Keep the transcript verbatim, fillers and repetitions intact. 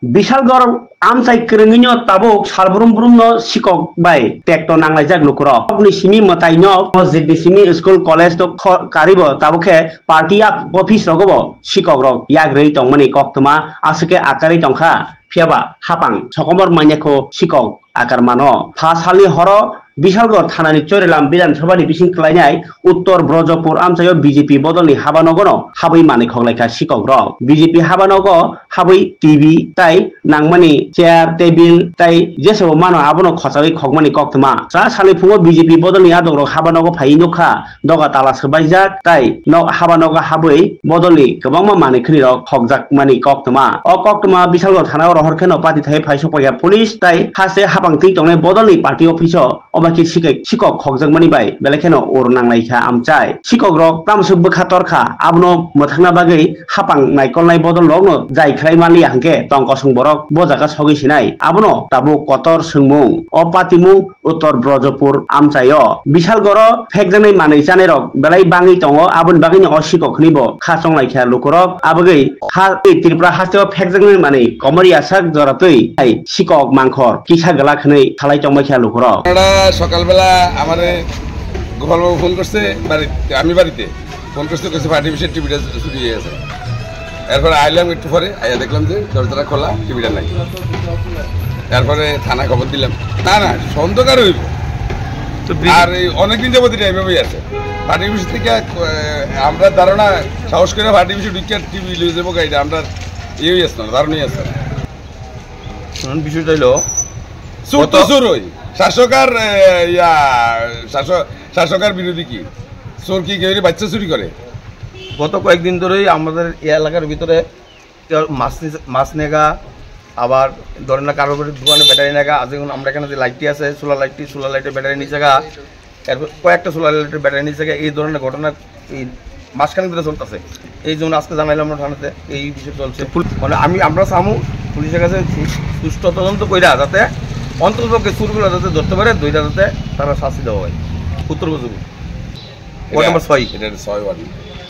Bishalgarh amchai kwrwngwino tabuk salbrum brumno sikok bai tekto nanglaijak lukurok. Nokni simi mwtaino, mosjidni simi school college to kho-, karibo tabuk khe party office rogobo sikokrok yak rwi tongmani koktwma aswk khe akarwi tongkha. Phiyaba hapang sokomor manya kho sikok akar mano. Pha salni horo Bishalgarh thanani Chorilam Bidhan Sabhani bising kwlainai Uttor Brojopur amchaio B J P bodolni habanogono habwi manwi khoklaikha sikokrok. B J P habanogo habwi T V tai nangmani chair, table tai jesabo mano abono khochawi khokmani koktwma. Cha salni phungo B J P bodolni adokrok habanogo phaiwi nukha. Doga tala swbaijak tai nok haba nogo habwi bodolni kwbangma manwi khwnirok khokjakmani koktwma. O koktwma Bishalgarh thanao rohor kheno pati thaiwi phaisok paikha police tai haste hapang twi tongnai bodolni party office o obaikhe sikok, sikok khokjakmani bai belai kheno ur nanglaikha amchai. Sikokrok tamswk bwkha torkha abono mwthangna bagwi hapang naikolnai bodolrokno jai khlai manliya hwnkhe tong kosong borok bo jaga sogwi sinai. Abono tabuk kotor swngmung. O patimung Uttor Brojopur amchaio Bishalgarho phekjaknai manwi chanairok belai bangwi tongo, aboni bagwino o sikok hwnwibo kha chonglaikha lukurok. Abagwi ha Tripura hasteo phekjaknai manwi komorya sak jora twi hai sikok mangkhor kisa glak hwnwi salai tongbaikha lukurok. আমরা সকালবেলা আমারে গোপালবাবু ফোন করছে বাড়িতে, আমি বাড়িতে। ফোন করতে করতে ফাটি পিসের টিভিটা চুরি হয়ে গেছে। এরপরে আইলাম একটু পরে, আইয়া দেখলাম যে দরজাটা খোলা, টিভিটা নাই। তারপরে থানায় খবর দিলাম। না, না, সন্দেহ কার হইব? তো বি- আর এই অনেকদিন যাবত এটা এইভাবেই আছে। ফাটি পিস থেকে, আহ, আমরা ধারণা, সাহস করে ফাটি পিসে ঢুকিয়ে টিভি লয়ে যাবো গাড়িটা, আমরা ইয়েই আসতো না, ধারণাই আসতো না। শুনুন, বিষয়টা হইলো, চুর তো কত- চুর হই, শাসক আর, আহ, ইয়া, শাসক, শাসক আর বিরোধী কি? চোর কি কেউ বাচ্চা চুরি করে? গত কয়েকদিন ধরেই আমাদের এই এলাকার ভিতরে কেউ মাছ নিছে, মাছ নেগা, আবার ধরেন না কারোর বাড়ির দোকানে ব্যাটারি নেগা, আজ যেমন আমরা এখানে যে লাইটটি আছে, সোলার লাইটটি, সোলার লাইটের ব্যাটারি নিচে গা, এরপর কয়েকটা সোলার লাইটের ব্যাটারি নিচে গা, এই ধরনের ঘটনা এই মাসখানেক ধরে চলতেছে। এই জন্য আজকে জানাইলাম আমরা থানাতে, এই বিষয়ে চলছে। তো পুল- মানে আমি, আমরা চামু পুলিশের কাছে সু-, সুষ্ঠু তদন্ত কইরা যাতে অন্ততপক্ষে চুরগুলো যাতে ধরতে পারে, ধইরা যাতে তারা শাস্তি দেওয়া হয়। উত্তর বুঝবো। ওয়ার্ড এটা, নম্বর ছয়। এটা ছয় ওয়ার্ড।